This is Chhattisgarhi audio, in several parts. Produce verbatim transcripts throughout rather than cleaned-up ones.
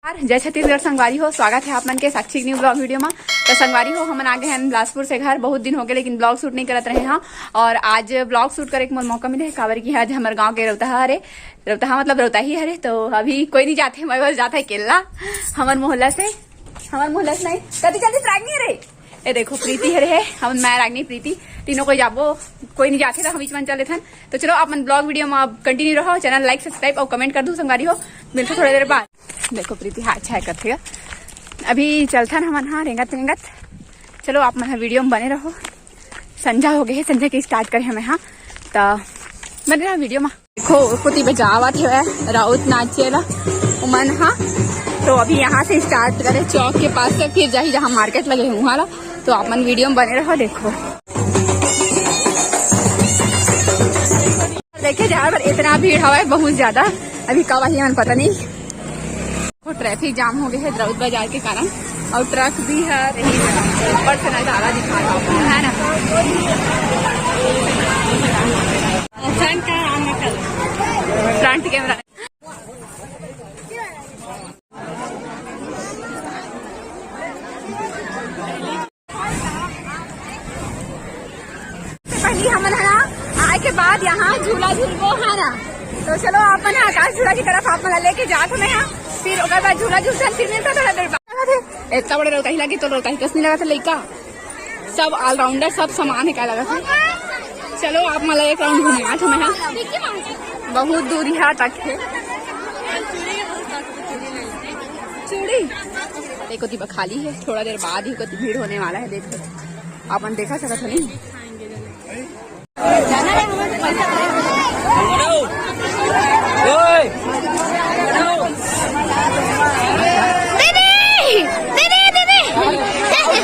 जय छत्तीसगढ़ संगवारी हो, स्वागत है आप मन के साक्षी के new vlog video में। तो संगवारी हो, हमन आ गए हैं बिलासपुर से घर। बहुत दिन हो गए, लेकिन vlog shoot नहीं करत रहे हैं। और आज vlog shoot करे के मोर मौका मिले है, काबर कि आज हमर गांव के रौतहा हरे, रौतहा मतलब रौतही हरे। तो अभी कोई नहीं जाते, मैं बस जाता है केला हमर मोहल्ला से, हमर मोहल्ला से नहीं, कति जल्दी प्राग नहीं रे। ये देखो, प्रीति हरे है, हम, मैं, रागनी, प्रीति, तीनों कोई जाबो, कोई नहीं जाते तो हम बीच में चले थन। तो चलो, आप मन vlog video में अब continue रहो, channel like, subscribe और comment कर दू संगवारी हो। मिलते थोड़ी देर बाद। देखो, प्रीति हाथ छाय करथे गा। अभी चलथन हमन, हाँ, रेंगत रेंगत। चलो, आप मन ह video में बने रहो। संझा हो गए है, संझा के start करे हमें, हाँ, तो बने रहो video में। देखो, कुती बजावत है राउत नाचे ला उमन, हाँ। तो अभी यहाँ से start करे चौक के पास से, फिर जाही जहाँ market लगे है वहाँ ला। तो आप मन video में बने रहो, देखो। देखे जा, पर इतना भीड़ हवा है बहुत ज्यादा। अभी कब आही मन पता नहीं। वो traffic jam हो गए है द्रौद बाजार के कारण, और truck भी है, रही है। ऊपर से नजारा दिखा रहा हूँ, है ना? Front का, front camera। पहली हमन है ना, आए के बाद यहाँ झूला झूलबो, है ना? तो चलो, आप मन आकाश झूला की तरफ आप मन लेके जात हमें यहाँ, फिर ओकर बाद झूला झूलथन, फिर मिलता थोड़ा देर बाद। इतना बड़े रौताही लगे तो रौताही कस नहीं लगा था लइका, सब all rounder, सब समान है, क्या लगा था। चलो, आप मन एक round घुमा हमें यहाँ, बहुत दूर यहाँ तक है। चूड़ी। देखो, तिबा खाली है, थोड़ा देर बाद ही कुछ भीड़ होने वाला है। देखो, अपन देखा सकत हो नहीं। दीदी, दीदी, दीदी।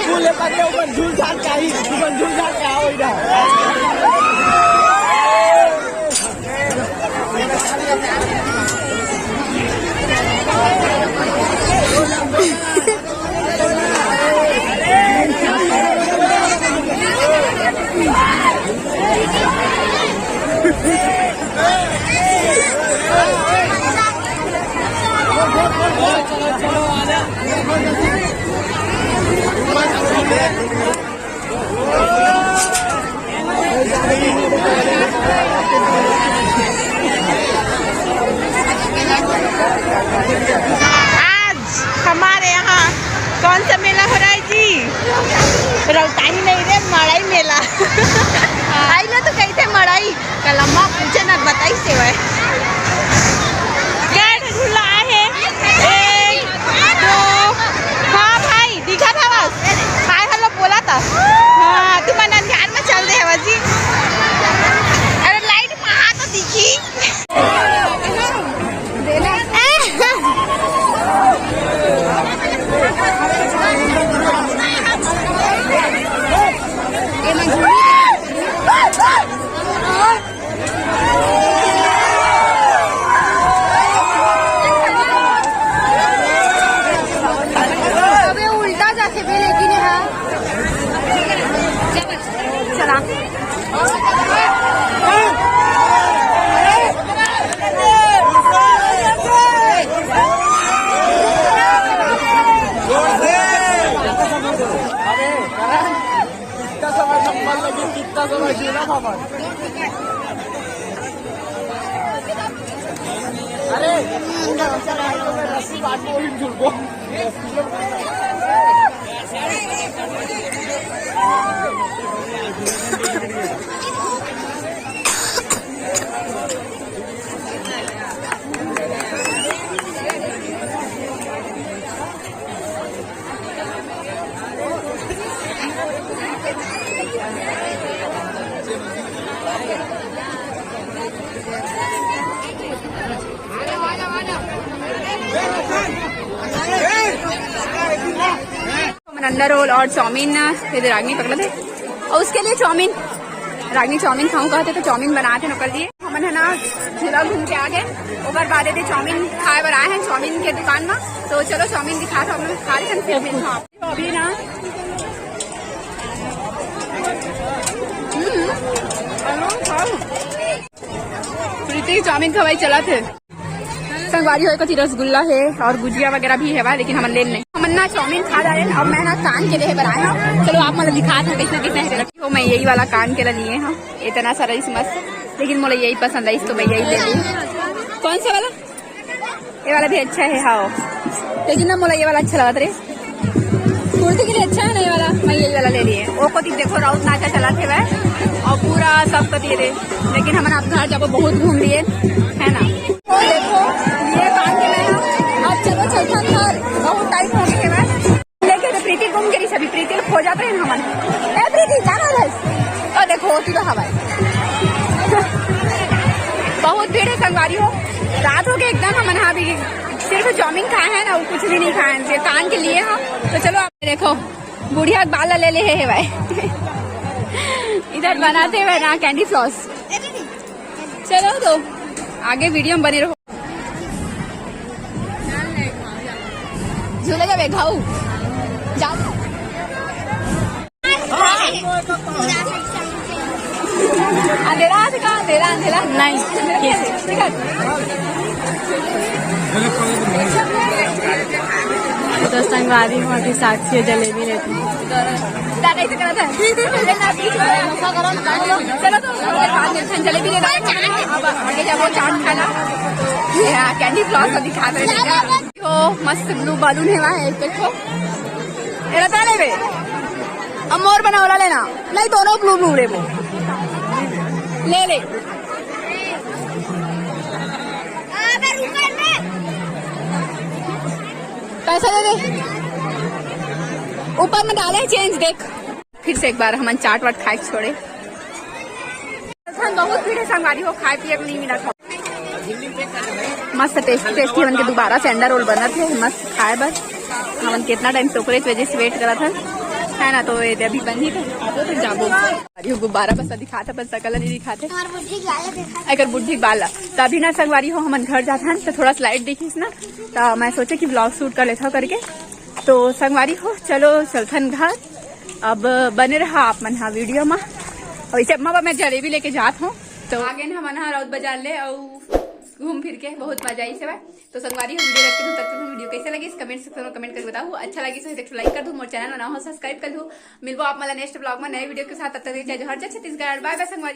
झूल झाल का ही, झूल झाल का हो इधर। आज हमारे यहाँ कौन सा मेला हो रहा है जी? रौताही नहीं रे, मड़ई मेला। आई ना तो कहते मड़ई। कलम्मा पूछे ना, बताई सेवा है। गढ़ झूला है। एक, दो, हाँ भाई, दिखा था बस। हाय हेलो बोला था। हाँ, तुम अंधार में चल रहे हो जी। अरे लाइट वहाँ तो दिखी। अबे उल्टा जाके भी लेकिन यहाँ चला। कितना समय संभल लगे, कितना समय झूला बाबा। अरे, रस्सी बांध के वही झूल को। अंडा रोल और चाउमीन, ये दे रागनी पकड़ा थे, और उसके लिए चाउमीन, रागनी चाउमीन खाऊं कहा थे, तो चाउमीन बनाते हैं ओकर लिए। हमन है ना, झूला घूम के आ गए, ओकर बाद ये दे चाउमीन खाए बर आए हैं चाउमीन के दुकान में। तो चलो, चाउमीन दिखा दो, हम लोग खा लेते हैं, फिर मिलते हैं आपको। अभी ना, हम्म, हेलो, खाओ। प्रीति चाउमीन खवाई चला थे। संगवारी हो, एक ठी रसगुल्ला हे अउ गुजिया वगैरह भी हे, लेकिन हमन लेन नहीं। हमन ना चाउमीन खा डारेन, अब मैं ना कान के लेहे बर आए हंव। चलो आप मन ला दिखात हंव कइसना कइसना हे। हो, मैं यही वाला कान के ला लिए हंव, इतना सारा इस मस्त, लेकिन मोला यही पसंद आइस तो मैं यही ले ली। कौन सा वाला? ये वाला भी अच्छा हे, हाँ, लेकिन ना मोला ये वाला अच्छा लगत रे। कुर्ती के लिए अच्छा हे ना ये वाला, मैं यही वाला ले लिए। वो कोती देखो राउत नाचा चलत हे वह, अउ पूरा सब कोती रे, लेकिन हमन अब घर जाबो, बहुत घूम लिए, है ना। तो देखो, ये काम के मैं अब चलो चलथन घर, बहुत टाइम हो गए हे वह। लेके तो प्रीति घूम के सभी प्रीति लोग खो जाते हैं हमन। ए प्रीति, कहाँ रहे? तो देखो, होती तो हवा हे। बहुत भीड़ हे संगवारी हो, रात हो गए एकदम। हमन हा अभी सिर्फ चाउमीन खाए हे ना, अउ कुछ भी नहीं खाए हे, कान के लिए हम। तो चलो आप देखो, बुढ़िया के बाल ला ले ले हे भाई। इधर बनाते हुए ना कैंडी फ्लॉस। चलो तो आगे वीडियो में बने रहो। झूले जाबे घाऊ। जाओ। अंधेरा हे का? अंधेरा, अंधेरा। नहीं। ठीक है। तो संगवारी हो, अभी साक्षी जलेबी लेती। दादा इसे करत हे। चलो तो जलेबी ले लो। अब आगे जाबो चाट खाना। या कैंडी फ्लॉस दिखा रहे हैं। ओ, मस्त ब्लू बैलून हे वहाँ, एक ठो। एला तो लेबे। अब मोर बना वाला लेना। नहीं, दोनों ब्लू ब्लू लेबो। ले ले। पैसा दे दे। ऊपर में डाले चेंज, देख। फिर से एक बार हमन चाट वाट खाए के छोड़े। बहुत भीड़ हे संगवारी हो, खाए पिए के नहीं मिला था। मस्त टेस्टी टेस्टी हमन के दोबारा से अंडा रोल बनत हे, मस्त खाए बर। हमन कितना टाइम से ओकरे वजह से वेट करत हन, है ना। तो ये दे अभी बनही तो आबो तो जाबो। अरे गुब्बारा बस दिखात हे, बस सकल नहीं दिखात हे। हमार बुढ़ी के बाल देखा। एकर बुढ़ी के बाल ला। तो अभी ना संगवारी हो, हमन घर जात हन तो थोड़ा सा लाइट दिखिस ना, तो मैं सोचे कि व्लॉग शूट कर लेथव करके। तो संगवारी हो, चलो चलथन घर। अब बने रहा आप मन हा वीडियो मा। अउ इसे अम्मा बा मैं जलेबी लेके जात हूँ। तो आगे न हमन हा राउत बाजार ले अउ घूम फिर के बहुत मजा आइस हे। तो संगवारी हो, वीडियो देखते हो तब तक वीडियो कैसे लगिस कमेंट सेक्शन में कमेंट करके बताओ। अच्छा लगिस तो एक लाइक कर दो, मोर चैनल बनाओ हो सब्सक्राइब कर दो। मिलबो आप मन ला नेक्स्ट व्लॉग में नए वीडियो के साथ, तब तक के लिए जय जोहार, जय छत्तीसगढ़, बाय बाय संगवारी।